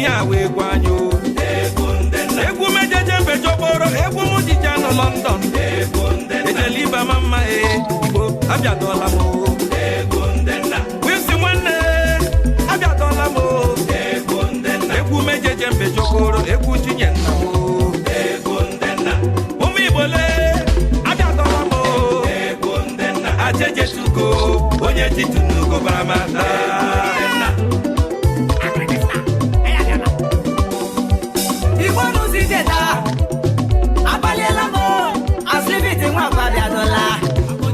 Ihe a wee gwa anyị o. Egwu ndị nna. Egwu mejeje mbejọkpọrọ, egwu m jije nọ London. Egwu ndị nna. Ejele ibe ma mma e, Igbo abịadọla m o. Egwu ndị nna. Wilson nwanne, abịadọla m o. Egwu ndị nna. Egwu mejeje mbejọkpọrọ, egwu chinye nna m o. Egwu ndị nna. Ụmụ Igbo lee, abịadọla m o. Egwu ndị nna. Ajejetuko onye titunugo baramata.